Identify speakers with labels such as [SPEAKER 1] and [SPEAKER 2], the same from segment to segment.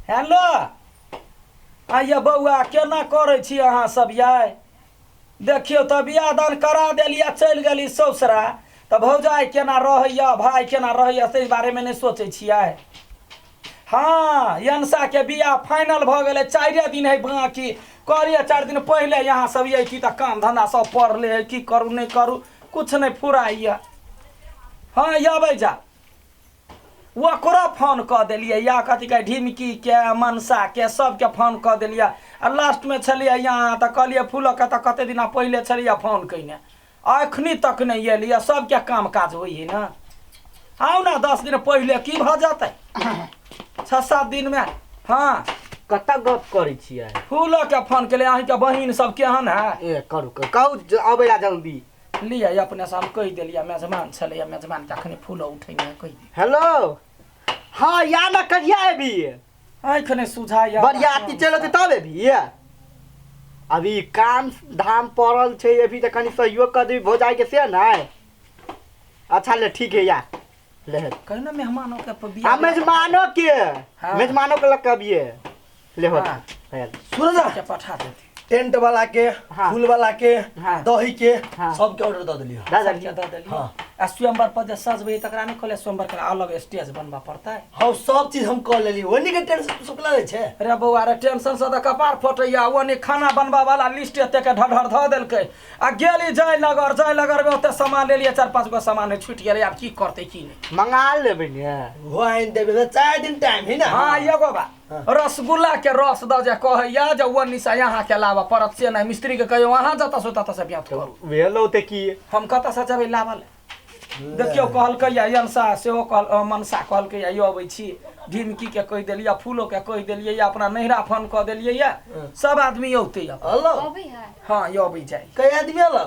[SPEAKER 1] Hello आइए बौआ केना करै छी अहाँ सब यै देखियौ तऽ बियाह दान करा देलियै चलि गेली ससुरा तऽ भौजाइ केना रहैया भाय केना रहैया ताहि बारेमे नहि सोचै छियै हँ यनसाके बियाह फाइनल भऽ गेलै चारिए दिन है बाँकी कहलियै 4 दिन पहिले यहाँ सब अयती तऽ काम धन्धा सब पड़ले है की करू नहि करू किछु नहि फुराइए हँ अबै जा ओकरो फोन कऽ देलियै या कथी कहै ढिमकीके मनसाके सबके फोन कऽ देलियै आ लास्टमे छलियै यहाँ तऽ कहलियै फूलके तऽ कते दिना पहिले छलियै फोन कयने अखनी तक नहि एलियै सबके काम काज होइ है ने आउ ने 10 दिन पहिले की भऽ जेतै 6-7 दिनमे हँ
[SPEAKER 2] कतऽ गप करै छियै
[SPEAKER 1] फूलके फोन केलियै अहीँके बहिन सब केहन है
[SPEAKER 2] ए करू करू कहू अबै ला जल्दी
[SPEAKER 1] लिअ अपने से हम कहि देलियै मेजबान छलैया मेजबान के अखने फूल उठेने कहि दिअ
[SPEAKER 2] हेलो हाँ या ना कहिया एबी
[SPEAKER 1] आँखि नहि सुझाइया
[SPEAKER 2] बरियाती चलि अतै तब एबी अभी काम धाम पड़ल छै अभी तऽ कनि सहयोग कऽ देबी भौजाइके से नहि अच्छा ले ठीक है या ले
[SPEAKER 1] कहि ने मेहमानो के
[SPEAKER 2] आ मेजबानो के
[SPEAKER 1] हाँ।
[SPEAKER 2] मेजबानो के लग के अबिए ले हो
[SPEAKER 1] हाँ।
[SPEAKER 3] सुन ना
[SPEAKER 1] के पठा देती
[SPEAKER 3] टेंट वाला के
[SPEAKER 2] हाँ।
[SPEAKER 3] फूल वाला के
[SPEAKER 2] हाँ।
[SPEAKER 3] दही के
[SPEAKER 2] हाँ।
[SPEAKER 3] सबके ऑर्डर दऽ देलियै
[SPEAKER 2] दादा
[SPEAKER 1] सबके दऽ देलियै
[SPEAKER 3] हाँ।
[SPEAKER 1] आ स्वयंवर पर जे सजबै तकरा नहि कहलियै स्वयंवर के अलग स्टेज बनबऽ पड़तै
[SPEAKER 3] हम सब चीज हम कऽ लेलियै ओनी के टेंशन सुकला रहै छै
[SPEAKER 1] रे बौआ रे टेंशन से तऽ कपार फटैया ओ नहि खाना बनबऽ वाला लिस्ट एते के ढढर धऽ देलकै आ गेली जयनगर जयनगर में ओते सामान लेलियै 4-5 गो सामान छूटि गेलै आब की करतै की नहि
[SPEAKER 2] मंगा लेबै ने
[SPEAKER 3] वो आनि देबै 4 दिन टाइम है ना
[SPEAKER 1] हाँ एगो बात रसगुल्ला के रस दऽ जे कहैया जे ओ निशा यहाँ के लाबऽ पड़त से नहि मिस्त्री के कहियो अहाँ जतऽ से ततऽ से ब्याह करू
[SPEAKER 2] भेलो ते की
[SPEAKER 1] हम कतऽ से जेबै लाबऽ लए देखियौ कहलकै या यनसा सेहो कहल मनसा कहलकै या यो अबै छी ढिमकी के कहि देलियै फूलो के कहि देलियै या अपना नैहरा फोन कऽ देलियै या सब आदमी औतै अब
[SPEAKER 3] अलो
[SPEAKER 4] अबै है
[SPEAKER 1] हँ यो अबै जाइ
[SPEAKER 3] कई आदमी अलो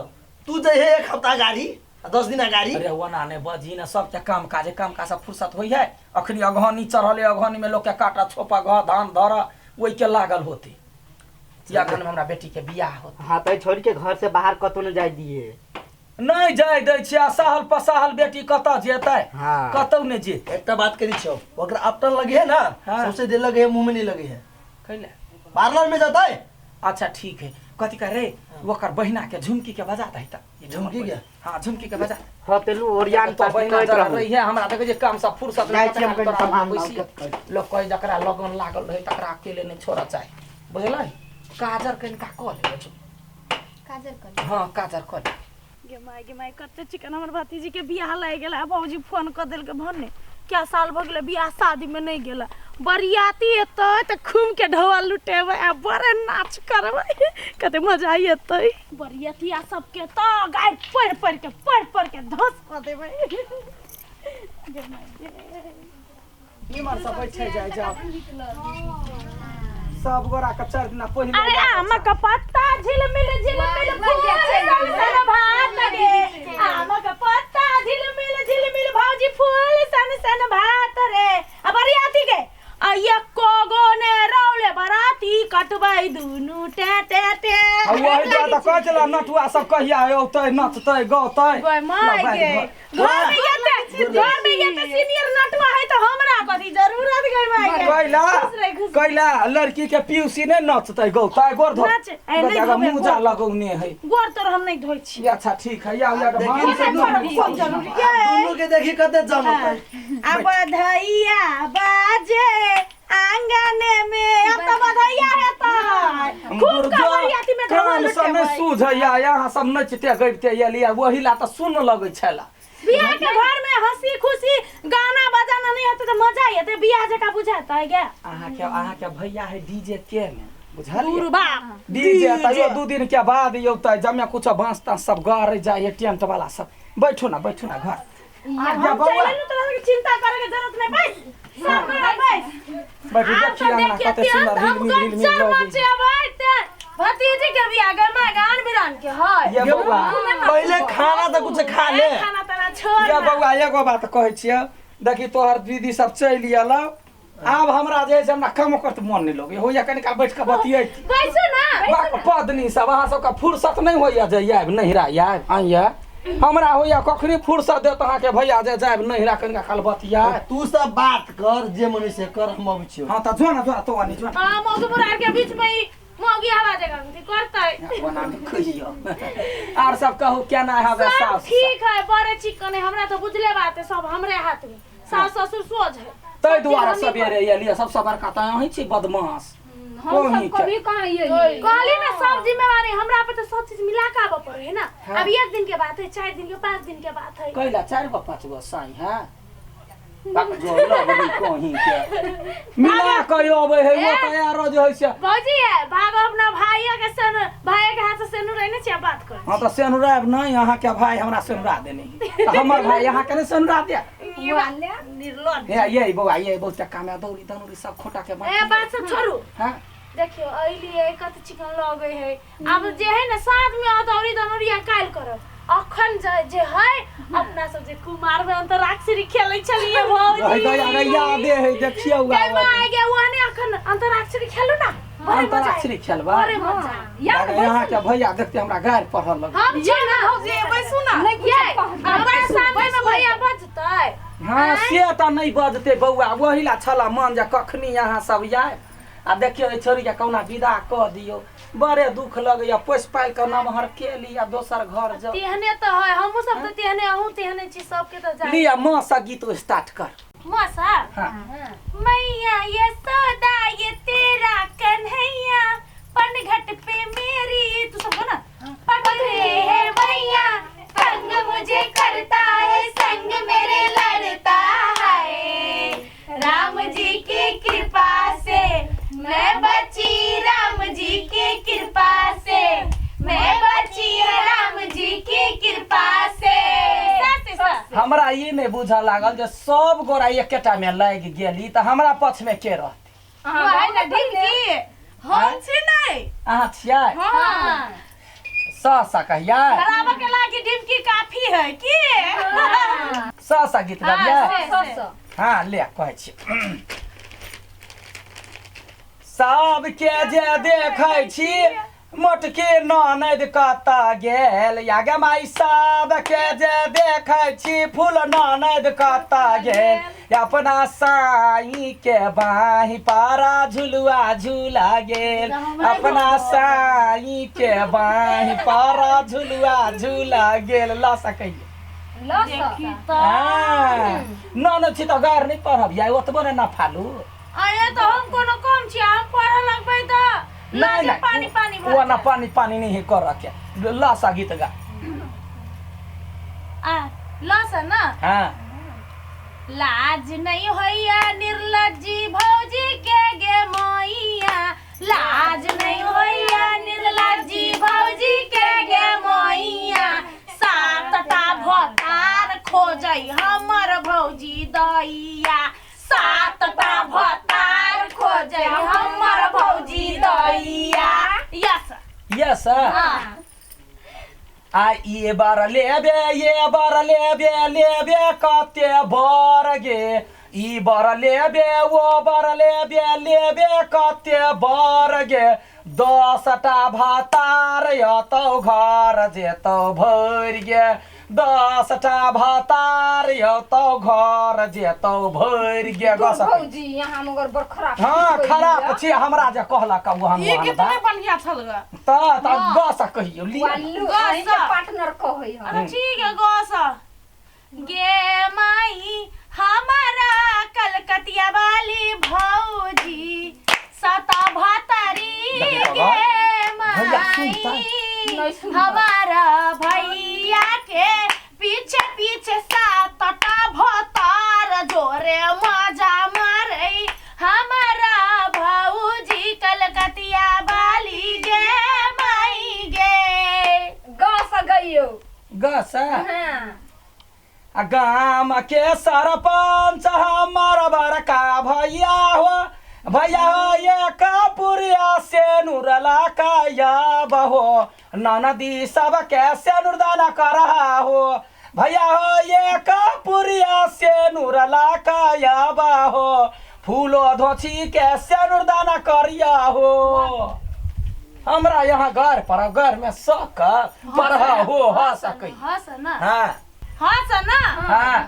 [SPEAKER 3] तू जइहे एक हफ्ता गाड़ी आ 10 दिन गाड़ी
[SPEAKER 1] अरे ओना नहि बजी ने सबके काम काज काम काज से फुर्सत होइ है अखनी अगहनी चढ़ल है अगहनी में लोग के काटा छोपा घ धान धर ओहि के लागल होते या अगहन में हमरा बेटी के बियाह होते
[SPEAKER 2] हाँ तो छोड़ के घर से बाहर कतौ न जाय दिए
[SPEAKER 1] नहि जाय दै छियै आ सहल पसाहल बेटी कतऽ जेतै
[SPEAKER 2] हाँ।
[SPEAKER 1] कतौ नहि जेतै
[SPEAKER 3] एकटा बात करी छौ ओकरा अपटन लगे है ना
[SPEAKER 1] हाँ।
[SPEAKER 3] सबसे देर लगे है मुंह में नहीं लगे है
[SPEAKER 1] कैले
[SPEAKER 3] पार्लर में जाता है
[SPEAKER 1] अच्छा ठीक है कथी कह रे ओकर बहिना के झुमकी के बजा दही त ई
[SPEAKER 3] झुमकी के?
[SPEAKER 1] हाँ झुमकी के बजा दही।
[SPEAKER 2] हाँ तेलू ओरियान
[SPEAKER 1] तो
[SPEAKER 2] पास
[SPEAKER 1] बहिना
[SPEAKER 2] कहैत
[SPEAKER 1] जरा
[SPEAKER 2] रहू
[SPEAKER 1] रही है हमरा देखै जे काम सब फुर्सत
[SPEAKER 2] जाइ छी हम कनि
[SPEAKER 1] तोरा
[SPEAKER 2] सामान
[SPEAKER 1] बैसी। लोक कहै जकरा लगन लागल रहै तकरा अकेले नहि छोड़ऽ चाही बुझलै काजर कनिका कऽ लेबै छौ
[SPEAKER 4] काजर कर
[SPEAKER 1] हाँ काजर कऽ ले
[SPEAKER 5] गे माय गे माय कते चिकन हमर भतीजी के बियाह लागि गेल आ बाबूजी फोन कऽ देलकै भने क्या साल भऽ गेलै बियाह शादीमे नहि गेला बरियाती एतै तऽ खूब के ढोआ लुटेबै आ बड़े नाच करबै कते मजा एतै बरियातिया सबके तऽ गारि पढ़ि पढ़ि के पढ़ि पढ़ि के धस कऽ देबै गे माय गे
[SPEAKER 1] निमन से बैठे जाय जाओ सब गोरा के 4 दिना पहिले
[SPEAKER 5] अरे आमक पत्ता झिलमिल झिलमिल फूल सन सन भात गे आमक पत्ता झिलमिल झिलमिल भौजी फूल सन सन भात रे आ बरियाती के आ एको गो ने रौले बराती कटबै दुनू टे टे टे
[SPEAKER 1] आ वही दुआरे तऽ कहै छलै नटुआ सब कहिया औतै नचतै गौतै
[SPEAKER 5] गोय माय गे घर में एते घर में एते सीनियर नटुआ है तऽ हमरा कथी जरूरत गई माय गे
[SPEAKER 1] कैला
[SPEAKER 5] खुश रही, खुश रही।
[SPEAKER 1] कैला लड़की के पीयूसी नहि नचतै गौतै गोर धो
[SPEAKER 5] नाच, ए, नहि धोबै,
[SPEAKER 1] मुजा
[SPEAKER 5] गोर।
[SPEAKER 1] लगौने है
[SPEAKER 5] गोर तोर हम नहीं धोइ छी
[SPEAKER 1] अच्छा ठीक है या या मान से
[SPEAKER 5] छोड़ब, कोन जरूरी है
[SPEAKER 3] दुनू के देखी कते जमतै
[SPEAKER 5] आ बधैया बाजे आंगन में अब तो बधैया हेतै खूब कबरियाती में धमाल
[SPEAKER 1] कान सब नहि
[SPEAKER 5] उठेबै
[SPEAKER 1] सूझैया यहाँ सब नचिते गबिते एलियै वही ला तऽ सुन लगै छला
[SPEAKER 5] बियाह के घर में हंसी खुशी गाना बजाना नहीं होते तो मजा एते बियाह जका बुझाता है क्या
[SPEAKER 1] अहाँके भैया है डीजे के ने बुझलियै
[SPEAKER 5] दूर बाप
[SPEAKER 1] डीजे तैयो 2 दिन के बाद यौ तऽ जमे कुछ बाँस ताँस सब गड़े जाइ है टेंट वाला सब बैठू ना बैठू ना घर
[SPEAKER 5] हम
[SPEAKER 1] या बौआ।
[SPEAKER 5] चलि एलहुँ तोरा सबके चिंता करे के जरूरत नहीं बैस सब गोरा बैस
[SPEAKER 1] बैठू
[SPEAKER 5] आब
[SPEAKER 1] देखिए
[SPEAKER 5] तऽ
[SPEAKER 1] अंगना
[SPEAKER 5] देखिए
[SPEAKER 1] कते सुंदर
[SPEAKER 5] हम
[SPEAKER 1] हिल मिल हिल मिल
[SPEAKER 5] गज्जर
[SPEAKER 1] लगै
[SPEAKER 5] मचेबै ते भतीजी के बियाह गमा गान बिरान के है
[SPEAKER 1] ये बौआ
[SPEAKER 3] पहिले खाना तऽ कुछ खा ले
[SPEAKER 5] खाना ताना छोड़
[SPEAKER 1] ये बौआ एगो बात कहै छियै देखी तोहर दीदी सब चलि एलौ आब हमरा जे है से हमरा काम करत मन नहि लगै होइया कनि काल बैठ कऽ बतियै
[SPEAKER 5] बैसू ना
[SPEAKER 1] बाप पदनी सब अहाँ सबके फुर्सत नहि होइया जे आयब नहिरा आयब आइया हमरा होइया कखनी फुर्सत देत अहाँके भैया जे जायब नहिरा कनिका काल बतिया।
[SPEAKER 3] तू सब बात कर जे मन से कर, हम अबै छियौ।
[SPEAKER 1] हाँ तऽ जो ना, जो ना, तो आनी जो ना।
[SPEAKER 5] हाँ, मौगी बुढ़ार के बीच में ही मौगी हवा जगह थी करतै।
[SPEAKER 1] ओना नहि कहियौ। आर सब कहू केना हवे
[SPEAKER 5] सब
[SPEAKER 1] सास?
[SPEAKER 5] ठीक है, बड़े चिकन है, हमरा तो बुझले बात है, सब हमरे हाथ में, सास ससुर सोझ है।
[SPEAKER 1] ताहि दुआरे सबेरे एलियै, सबसँ बड़का तऽ अहीं छी बदमाश।
[SPEAKER 4] हम
[SPEAKER 1] कोही
[SPEAKER 4] सब
[SPEAKER 1] के।
[SPEAKER 4] कभी कहाँ ये
[SPEAKER 5] कहली ना सब जिम्मेवारी हमरा पे, तो सब चीज मिला के आबऽ पड़े है ना।
[SPEAKER 1] हाँ।
[SPEAKER 5] अब एक दिन के बात है, 4 दिन के, 5 दिन के बात है।
[SPEAKER 1] कैला 4 गो 5 गो साई है बाक जो लगबी कहीं के मिला के अबै है वो तऽ आरो जे होइ छै।
[SPEAKER 5] भौजी है, भागो अपना भाइया के सन, भाइया के हाथ से सेनुर रहने छियै बात कर।
[SPEAKER 1] हाँ तऽ सेनुरायब नहि, अहाँके भाई हमरा सेनुरा देने तऽ हमर भाई अहाँके नहि सेनुरा दे।
[SPEAKER 5] निर्लज।
[SPEAKER 1] हे ये बौआ ये बहुत काम है, दौड़ी दनौरी सब खोटा के
[SPEAKER 5] ए
[SPEAKER 1] बात।
[SPEAKER 5] बात सब छोड़ू।
[SPEAKER 1] हाँ
[SPEAKER 5] देखियो अइलियै कत चिकन लगै है, आब जे है ना साँझ में अदौरी दनौरी आ काल्हि करब। अखन जे जे है अपना सब जे कुमार में अंतराक्षरी खेलै छलियै भौजी।
[SPEAKER 1] है गया गया यादे है, देखियौ।
[SPEAKER 5] गै माय गे, ओहने अखन अंतराक्षरी खेलू ना, बड़े मजा आयत।
[SPEAKER 1] अंतराक्षरी खेलबा?
[SPEAKER 5] बड़े मजा।
[SPEAKER 1] अहाँके भैया देखते हमरा गारि पढ़ल लग।
[SPEAKER 5] हम छी ना
[SPEAKER 6] भौजी, बैसू ना।
[SPEAKER 4] नहीं
[SPEAKER 5] ये
[SPEAKER 4] कुछ
[SPEAKER 5] हमरा सामने में भैया बजतै?
[SPEAKER 1] हाँ से तऽ नहि बजतै बौआ, ओही ला छला मन जे कखनी अहाँ सब आयब। आ देखियौ एहि छोरीके कहुना विदा कऽ दियौ, बड़े दुख लगैया, पोसि पालि कऽ नमहर केली आ दोसर घर जाउ।
[SPEAKER 5] तेहने तऽ है, हमहूँ सब तऽ तेहने, अहूँ तेहने छी, सबके तऽ जाय।
[SPEAKER 1] लिअ माँ सँ गीत स्टार्ट कर।
[SPEAKER 5] मौसा।
[SPEAKER 1] हाँ।
[SPEAKER 5] मैया ये सौदा ये तेरा कन्हैया पनघट पे मेरी, तू सब ना पकड़े है मैया, तंग मुझे करता है संग मेरे लड़ता है, राम जी की कृपा से मैं बची, राम जी की कृपा से मैं बची, राम जी की कृपा से।
[SPEAKER 1] हमरा ई नहि बुझऽ लागल जे सब गोरा एकेटा मे लागि गेली तऽ हमरा पक्ष मे के रहतै?
[SPEAKER 6] वही ना ढिमकी, हम छी नहीं।
[SPEAKER 1] अहाँ छियै?
[SPEAKER 6] हाँ।
[SPEAKER 1] स स कहियै।
[SPEAKER 5] बराबर के लागी ढिमकी काफी है की।
[SPEAKER 1] स स गीत गबियै?
[SPEAKER 5] से।
[SPEAKER 1] हाँ ले कहै छी। सबके जे देखै छी मोटकी ननैद कतऽ गेल या गे माई, सबके जे देखै छी फूल ननैद कतऽ गेल, अपना साई के बाँहि पारा झुलुआ झूला गेल, अपना साई के बाँहि पारा झुलुआ झूला गेल। लऽ सकैया?
[SPEAKER 5] देखी तऽ।
[SPEAKER 1] हाँ, ननद छी तऽ गारि नहि पढ़ब या ओतबो ने नफालू।
[SPEAKER 5] अरे तो हम कोनो कम छी? हम पढ़ऽ लगबै तऽ
[SPEAKER 1] नहीं
[SPEAKER 5] लाजे
[SPEAKER 1] नहीं,
[SPEAKER 5] पानी पानी
[SPEAKER 1] वो
[SPEAKER 5] भऽ
[SPEAKER 1] ना
[SPEAKER 5] जायत।
[SPEAKER 1] पानी पानी नहीं कर रखे। ला सा गीत गा।
[SPEAKER 5] आ लस ना।
[SPEAKER 1] हाँ।
[SPEAKER 5] लाज नहीं होइया निर्लज्जी भौजी के गे मैया, लाज नहीं होइया निर्लज्जी भौजी के गे मैया, 7टा भतार खोजै हमर भौजी दैया, 7टा भतार खोजै हमर भौजी दैया। यस।
[SPEAKER 1] यस।
[SPEAKER 5] हाँ।
[SPEAKER 1] आ ये बार लेबे, ये बार लेबे, लेबे कते बर गे, ई बर लेबे वो बर लेबे, लेबे कते बर गे, 10टा भातार यतौ घर जेतौ भरि गे, 10टा भातार यतौ घर जेतौ भरि गे। गऽ सकै?
[SPEAKER 4] भौजी यहाँ मगर बड़ खराब।
[SPEAKER 1] हाँ खराब छी, हमरा जे कहलक ओ हम
[SPEAKER 6] ई गीत नहीं बढ़िया छल ग।
[SPEAKER 1] तऽ तऽ गऽ सकैयो लिअ।
[SPEAKER 4] वालू
[SPEAKER 5] गऽ
[SPEAKER 4] अहीं के
[SPEAKER 5] स।
[SPEAKER 4] पार्टनर कहै हम।
[SPEAKER 5] अरे ठीक है गौस गे माई, हमारा कलकतिया वाली भौजी सता भतरी
[SPEAKER 1] देखी
[SPEAKER 5] गे
[SPEAKER 1] भैया सुनता।
[SPEAKER 5] माई,
[SPEAKER 4] नहीं सुनता।
[SPEAKER 5] हमारा भैया के पीछे पीछे 7टा भतार जोरे मजा मारे हमारा भौजी कलकतिया वाली गे माई गे।
[SPEAKER 4] गऽ स गइयो।
[SPEAKER 1] गऽ स।
[SPEAKER 4] हाँ।
[SPEAKER 1] आ गाम के सरपंच हमर बड़का भैया हो, भैया हो ये कपुरिया से नुरला काया बहो, ननदी सब के सेनुरदान करहा हो, भैया हो ये कपुरिया से नुरला काया बहो, फूलो धोछी के सेनुरदान करिया हो। हमरा यहाँ घर पर घर में सक पर हो ह सकै।
[SPEAKER 5] हँस ना।
[SPEAKER 1] हाँ।
[SPEAKER 5] हँस ना।
[SPEAKER 1] हाँ।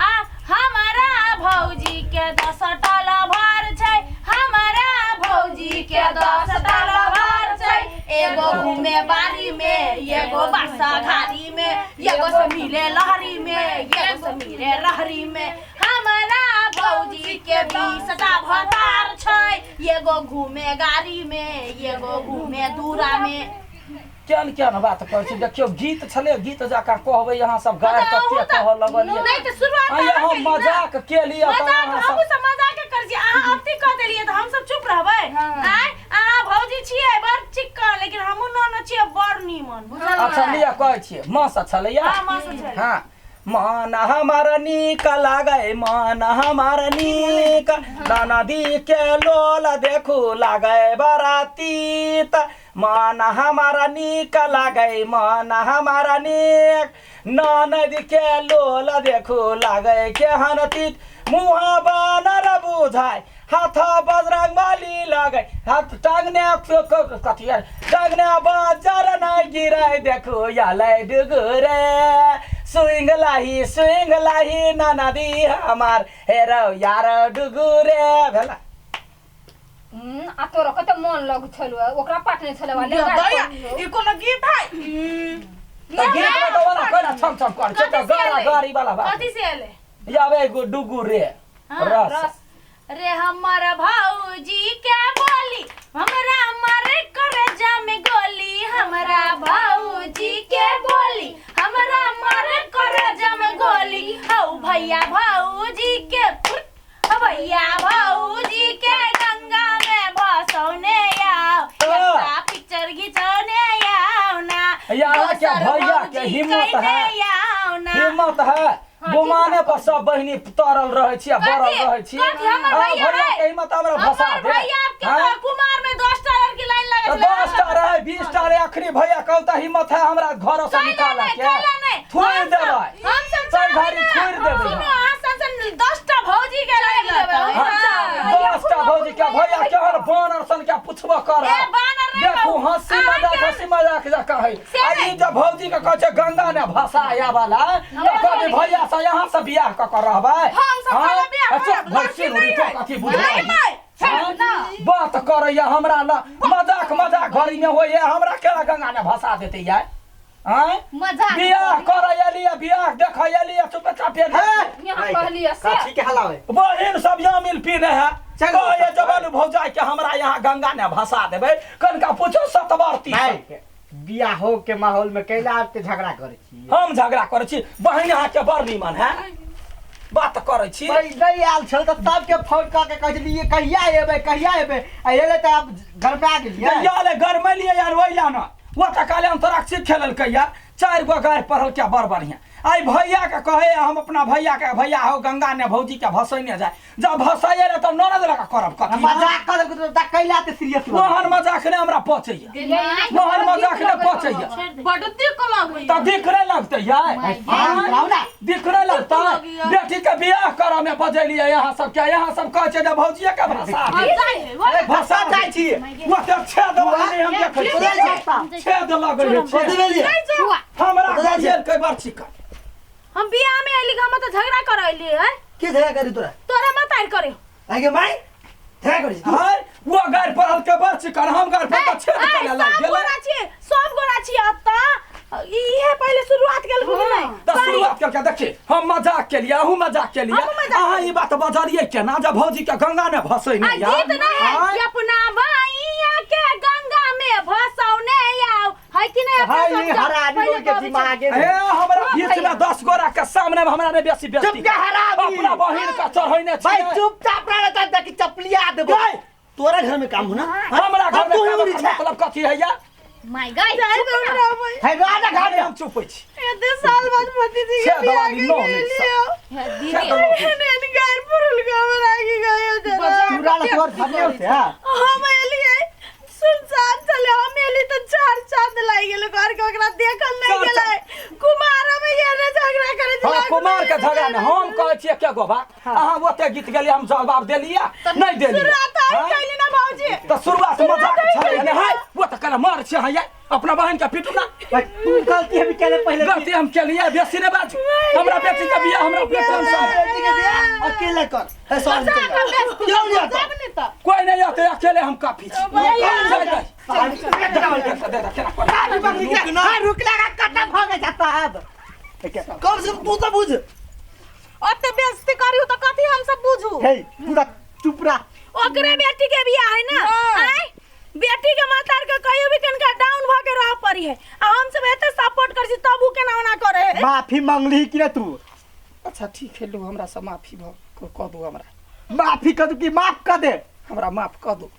[SPEAKER 5] आ हमारा भौजी के 10 टा लभार छै, हमारा भौजी के 10 टा लभार छै। एगो घूमे बारी में, एगो बासा घारी में, एगो से मिले लहरी में, एगो से मिले लहरी में। हमारा भौजी के 20 टा भतार छै, एगो घूमे गाड़ी में, एगो घूमे दूरा में।
[SPEAKER 1] केहन केहन बात कहै छी? देखियौ, गीत छलै, गीत जकाँ कहबै यहाँ सब गाय कते कहऽ लगलियै।
[SPEAKER 5] नहीं तऽ शुरुआत
[SPEAKER 1] आ यहाँ
[SPEAKER 5] अहाँ केलियै ना।
[SPEAKER 1] मजाक केलियै तऽ
[SPEAKER 5] मजाक
[SPEAKER 1] अहाँ
[SPEAKER 5] हमहूँ
[SPEAKER 1] सब
[SPEAKER 5] सब मजाके करै छी। अहाँ अथी कऽ देलियै तऽ हमसब चुप रहबै? आँय, अहाँ भौजी छियै बड़ चिक्कन, लेकिन हमहूँ ननद छियै बड़ नीमन, बुझलियै?
[SPEAKER 1] अच्छा लिअ, कहै छियै, माँ से छलैया।
[SPEAKER 5] हाँ, माँ से छलै।
[SPEAKER 1] हाँ, मन हमार नीक लागै, मन हमार नीक, नदी के लोल देखू लागै बरातीत। मन हमार नीक लागै, मन हमार नीक, ननद के लोल देखू लागै केहन तीत। मुँह बानर बुझाय, हाथ बजरंग बली लगै, हाथ टांगने कथी यार, टांगने बजर नहीं गिरै, देखू यालै डुगुरे। सुइंग लाही, सुइंग लाही ननदी हमार, हेरौ यार डुगुरे भेला।
[SPEAKER 4] आ तोरा कते मन लग छलौ, ओकरा पाटने छलौ आ ले।
[SPEAKER 5] दैया, ई कोनो गीत है?
[SPEAKER 1] तऽ गीत में तऽ ओना कोना छम छम कर छै तऽ
[SPEAKER 5] कथी से
[SPEAKER 1] गारा
[SPEAKER 5] एलै?
[SPEAKER 1] गारी वाला बात।
[SPEAKER 5] कथी से एलै?
[SPEAKER 1] याबे एगो डुगुरे।
[SPEAKER 5] हाँ,
[SPEAKER 1] रस।
[SPEAKER 5] रस रे। हमर भौजी के बोली हमरा मारे करे जाम गोली, हमरा भौजी के बोली हमरा मारे करे जाम गोली। हौ भैया भौजी के, हौ भैया भौजी के गंगा में भसौने आओ, एकटा पिक्चर घिचौने आओ ना।
[SPEAKER 1] यहाँ के
[SPEAKER 5] दोसर
[SPEAKER 1] भैया के
[SPEAKER 5] भौजी
[SPEAKER 1] हिम्मत है।
[SPEAKER 5] कहिने आओ ना।
[SPEAKER 1] हिम्मत है, गुमाने पर सब बहिनी तरल रहै छी आ बरल
[SPEAKER 5] कथी?
[SPEAKER 1] रहै छी।
[SPEAKER 5] कथी? हमर
[SPEAKER 1] आ,
[SPEAKER 5] भैया
[SPEAKER 1] भैया
[SPEAKER 5] है?
[SPEAKER 1] के हिम्मत हमरा भसा
[SPEAKER 5] हमर
[SPEAKER 1] दे।
[SPEAKER 5] भैया के
[SPEAKER 1] हाँ?
[SPEAKER 5] तो कुमार में 10 टा लड़की लाइन
[SPEAKER 1] तऽ
[SPEAKER 5] लगल छलै।
[SPEAKER 1] 10 टा रहै, 20 टा रहै, अखनी भैया कहू तऽ हिम्मत है हमरा घर से
[SPEAKER 5] कैला
[SPEAKER 1] निकालऽ
[SPEAKER 5] नहि,
[SPEAKER 1] के?
[SPEAKER 5] कैला नहि।
[SPEAKER 1] थोड़ि
[SPEAKER 5] हम सब-
[SPEAKER 1] देबै।
[SPEAKER 5] हम सब
[SPEAKER 1] सब
[SPEAKER 5] चाहबै
[SPEAKER 1] घड़ी
[SPEAKER 5] ना।
[SPEAKER 1] थोड़ि देबै।
[SPEAKER 5] सुनू, अहाँ सन सन 10 टा भौजी के लाइन लगतै।
[SPEAKER 1] हाँ, 10 टा भौजी के भैया केहन बानर सन के पुछबो कर।
[SPEAKER 5] ए, बानर नहि
[SPEAKER 1] देखू,
[SPEAKER 5] कहू।
[SPEAKER 1] हंसी
[SPEAKER 5] अहाँ
[SPEAKER 1] मजाक
[SPEAKER 5] के-
[SPEAKER 1] हंसी मजाक जकाँ है।
[SPEAKER 5] से
[SPEAKER 1] आ
[SPEAKER 5] नहि।
[SPEAKER 1] ई जब भौजी के कहै छै गंगा ने भसाया वाला, तऽ कहबै भैया से यहाँ से बियाह कऽ कऽ रहबै।
[SPEAKER 5] हम सब
[SPEAKER 1] हाँ?
[SPEAKER 5] कहबै बियाह
[SPEAKER 1] आ चुप,
[SPEAKER 5] करब,
[SPEAKER 1] भैंसी
[SPEAKER 5] लड़की
[SPEAKER 1] रुड़ी
[SPEAKER 5] नहि
[SPEAKER 1] तो
[SPEAKER 5] है।
[SPEAKER 1] कथी
[SPEAKER 5] नहि,
[SPEAKER 1] बुझबै?
[SPEAKER 5] नहि,
[SPEAKER 1] हाँ? बात करैया हमरा ल मजाक मजाक घड़ी में होइए, हमरा केना गंगा ने भसा देतै यार? आँय,
[SPEAKER 4] मजाक
[SPEAKER 1] बियाह करै एलियै, बियाह देखै एलियै, चुपचाप
[SPEAKER 4] यहाँ कहलियै से।
[SPEAKER 2] कथी के हलावे?
[SPEAKER 1] बहिन सब यामिल पीने है।
[SPEAKER 2] चलू।
[SPEAKER 1] कहे जबान भौजाई के हमरा यहाँ गंगा ने भसा देबै, कनका पूछो सतवर्ती
[SPEAKER 2] भाई
[SPEAKER 1] सबके।
[SPEAKER 2] बियाहो के माहौल में कैला आके झगड़ा करै छी?
[SPEAKER 1] हम झगड़ा करै छी? बहिन अहाँके बड़ नीमन है, बात करै छी।
[SPEAKER 2] भाई नहीं आयल छल तऽ सबके फोन कऽ के कहै छलियै कहिया एबै, कहिया एबै, आ एलै तऽ आब गरमा गेलियै।
[SPEAKER 1] या ले गरमेलियै यार, ओहि ला न ओ तऽ काल्हि अंतराक्षी खेललकै यार, चारि गो गारि पढ़ल क्या, बड़ बढ़िया। आइ भैया के कहे हम अपना भैया के, भैया हो गंगा ने भौजी के भसैने जाय, जब भसैये रहे तब ननद लगा करब कथी?
[SPEAKER 2] मजाक कऽ देलकै तऽ कैला ते सीरियस?
[SPEAKER 1] मोहन मजाक ने हमरा पचैया, मोहन मजाक ने पचैया।
[SPEAKER 5] बड दिक्क लगैया।
[SPEAKER 1] तऽ दिख नहि लगतै यार?
[SPEAKER 2] कराउ ना।
[SPEAKER 1] दिख नहि लगतै? बेटी के बियाह करऽ में बजेलियै यहाँ सबके, यहाँ सब कहै छै जे भौजिये के भसा दे। भसा
[SPEAKER 2] जाइ छी।
[SPEAKER 1] ओते छेद वाला नहि हम देखै छियै, छेद लगै है
[SPEAKER 3] कथी
[SPEAKER 1] छेद।
[SPEAKER 3] भेलियै?
[SPEAKER 1] हमरा गजेल के बड़ चिकन।
[SPEAKER 5] हम बियाह में अइली, हम तऽ झगड़ा कर अइली है।
[SPEAKER 3] के झगड़ा करी तोरा?
[SPEAKER 5] तोरा मत आइल करे।
[SPEAKER 3] आगे माई झगड़ा करी तू?
[SPEAKER 1] हाय, वो गारि पढ़ल के बड़ चिकन, हम गारि पढ़ल छेद
[SPEAKER 5] आइ,
[SPEAKER 1] करे लग
[SPEAKER 5] सब
[SPEAKER 1] गेलै।
[SPEAKER 5] गोरा छियै, सब गोरा छियै अतऽ। इहे पहिले शुरुआत केलको कि नहि?
[SPEAKER 1] तऽ शुरुआत करके देखी, हम मजाक केलियै, अहूँ मजाक केलियै।
[SPEAKER 5] हमहूँ मजाक।
[SPEAKER 1] अहाँ ई बात बजलियै केना जे भौजी के गंगा ने भसै
[SPEAKER 5] आ
[SPEAKER 1] नहि यार?
[SPEAKER 5] गीत नहि है
[SPEAKER 1] आँय?
[SPEAKER 5] कि अपना बहिया के गंगा में भसौने आओ, है कि नहीं? अपना
[SPEAKER 2] हाय
[SPEAKER 5] सब
[SPEAKER 2] हरामी
[SPEAKER 5] पहिले
[SPEAKER 2] लोग के
[SPEAKER 5] कहबै
[SPEAKER 2] दिमागे
[SPEAKER 1] ए हमरा बीच में 10 गोरा के सामने में हमरा नहीं बेसी
[SPEAKER 2] चुप
[SPEAKER 1] बेइज्जती।
[SPEAKER 2] के हरामी।
[SPEAKER 1] अपना बहिन के चढ़ैने
[SPEAKER 2] भाई
[SPEAKER 1] छियै।
[SPEAKER 2] चुपचाप रह त देखी चपलिया देबो।
[SPEAKER 1] गै,
[SPEAKER 3] तोरा घर में काम हो ना?
[SPEAKER 1] हमरा घर में
[SPEAKER 3] तू ही
[SPEAKER 1] काम
[SPEAKER 3] उड़ी छे।
[SPEAKER 1] मतलब कथी है या?
[SPEAKER 4] My गाय।
[SPEAKER 2] है राजा
[SPEAKER 1] घर
[SPEAKER 2] घर
[SPEAKER 1] में हम चुपै छी।
[SPEAKER 5] एते साल बाद भतीजी के
[SPEAKER 1] छेद
[SPEAKER 5] बियाह
[SPEAKER 1] वाली
[SPEAKER 5] के
[SPEAKER 1] नो नहि
[SPEAKER 5] गेलियो।
[SPEAKER 1] छेद लगे।
[SPEAKER 5] एहन गार पुरल के हमरा की गयो जरा।
[SPEAKER 2] चूड़ा ल तोर धनियो से हां।
[SPEAKER 5] हम एलियै सुनसान छलै, हम एली तऽ चार चांद लागि गेलै घर के, ओकरा देखल नहि
[SPEAKER 1] चार
[SPEAKER 5] गेलै। कुमार हम एने झगड़ा करै छलै।
[SPEAKER 1] हाँ, कुमार के झगड़ा नहि। हम कहै छियै के गो बात, अहाँ ओते गीत गेलियै, हम जवाब देलियै नहि देलियै?
[SPEAKER 5] शुरुआत हम
[SPEAKER 1] हाँ?
[SPEAKER 5] कैली ना भौजी।
[SPEAKER 1] तऽ शुरुआत मजाक छलै ने? है ओ तऽ कला मार छै अहाँ ये अपना बहन के पीटू ना।
[SPEAKER 2] भाई, तू गलती हम केले पहले।
[SPEAKER 1] गलती हम केलिए, बेसी नहीं बाजू। हमरा बेटी के बियाह हमरा पे टेंशन है।
[SPEAKER 3] बेटी के बियाह अकेले कर है सर क्यों नहीं आता?
[SPEAKER 5] जाब ने तऽ।
[SPEAKER 1] कोई नहीं आते, अकेले हम काफी छी। चल जाय। दे दे, दे दे, केना कर।
[SPEAKER 2] हाँ, रुक लगा कट्टा भग जाता अब।
[SPEAKER 3] कम से कम तू तो बुझ।
[SPEAKER 5] ओते बेइज्जती करियो तऽ कथी हम सब बुझू?
[SPEAKER 2] हे, पूरा चुप रह।
[SPEAKER 5] ओकरे बेटी के बियाह है ना? आय बेटी के मातार के कहियो भी कनका डाउन भ के रह पड़ी है, आ हम सब एते सपोर्ट कर छी तब उ केना ओना करे है?
[SPEAKER 2] माफी मांगली कि ना तू?
[SPEAKER 1] अच्छा ठीक है, लू हमरा से माफी भ कह दू हमरा।
[SPEAKER 2] माफी कर दू कि माफ कर दे?
[SPEAKER 1] हमरा माफ कह दू,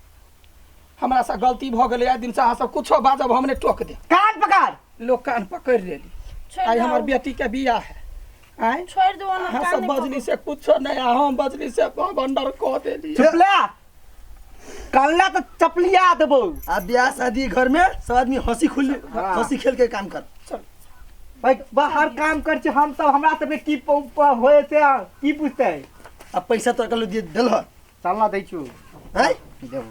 [SPEAKER 1] हमरा से गलती भ गेलै। आइ दिन से अहाँ सब कुछो बाजब हमने टोक दे।
[SPEAKER 2] कान पकड़।
[SPEAKER 1] लोग कान पकड़ लेली।
[SPEAKER 5] छोड़ि
[SPEAKER 1] आइ
[SPEAKER 5] दू।
[SPEAKER 1] हमर बेटी के बियाह है। आय
[SPEAKER 5] छोड़ि दू ओना।
[SPEAKER 1] अहाँ
[SPEAKER 5] कान
[SPEAKER 1] सब
[SPEAKER 5] नहि
[SPEAKER 1] बजली से कुछो नहीं, आ हम बजली से बंडर कह देली।
[SPEAKER 2] चुप ले, कल्ला तो चपलिया देबो।
[SPEAKER 3] आ ब्याह शादी घर में सब आदमी हंसी खुली हंसी खेल के काम कर।
[SPEAKER 1] चल
[SPEAKER 2] भाई, बाहर काम कर छी हम सब, हमरा सबके की होए से की पूछते?
[SPEAKER 3] अब पैसा तो कल दिए दिल
[SPEAKER 2] चलना दै छु।
[SPEAKER 3] है
[SPEAKER 2] देबो।